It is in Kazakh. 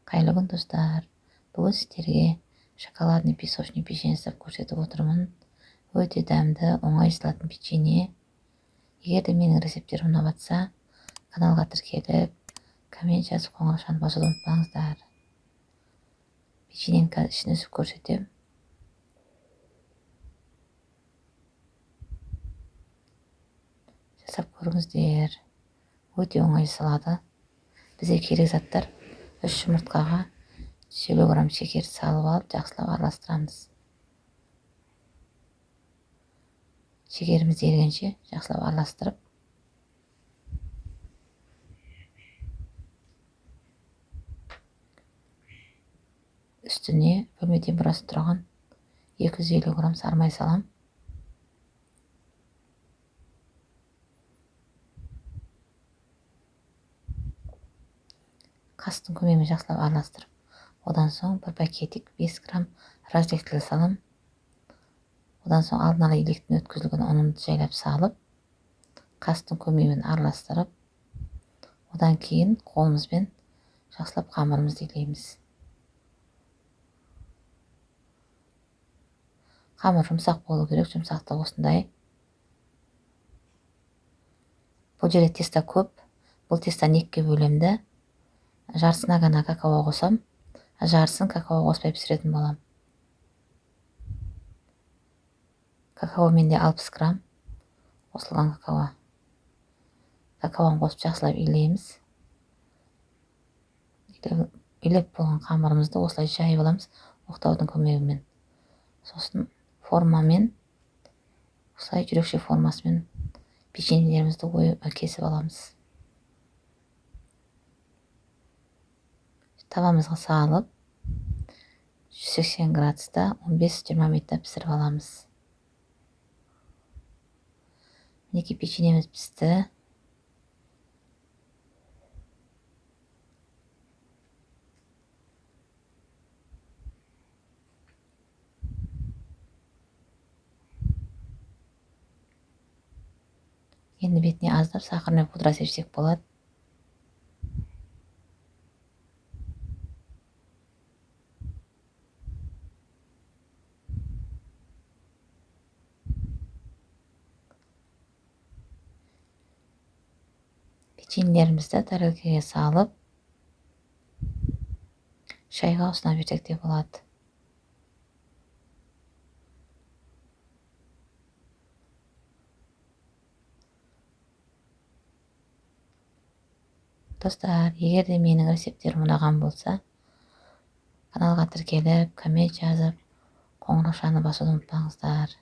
Қайырлы күн, достар! Бүгін сіздерге шоколадный песочный печенье жасап көрсетіп отырмын. Өте дәмді, оңай жасалатын печенье. Егер де менің рецепттерім ұнап жатса, каналға тіркеліп, коммент жазып, қоңыраушаны басуды ұмытпаңыздар. Печеньені қазір ішін үзіп көрсетемін. Жасап көріңіздер. Өте оңай жасалады. Бізге керек заттар: 3 жұмыртқаға 150 грамм шекер салып алып, жақсылап араластырамыз. Шекеріміз ерігенше жақсылап араластырып, үстіне бөлме температурасында тұрған 250 грамм сары май салам. Қасықтың көмегімен жақсылап араластырып, одан соң бір пакетик 5 грамм разрыхлитель салам. Одан соң алдын ала електен өткізілген ұнымды жайлап салып, қасықтың көмегімен араластырып, одан кейін қолымызбен жақсылап қамырымызды илейміз. Қамыр жұмсақ болу керек, жұмсақтығы осындай. Бұл жерде тесто көп. Бұл тестоны екіге бөлемін де, жартысына ғана какао қосам, жартысын какао қоспай пісіретін болам. Какао менде 60 грамм қосылған какао. Какаоны қосып жақсылап илейміз. Илеп болған қамырымызды осылай жайып аламыз оқтаудың көмегімен. Сосын формамен, осылай жүрекше формасымен печеньелерімізді ойып кесіп аламыз. Табамызға салып, 180 градуста 15-20 минутта пісіріп аламыз. Мінекей, печеньеміз пісті. Енді бетіне аздап сахарный пудра сепсек болады. Печеньелерімізді тарелкаға салып, шайға ұсына берсек те болады. Достар, егер де менің рецепттерім ұнаған болса, каналға тіркеліп, коммент жазып, қоңыраушаны басуды ұмытпаңыздар.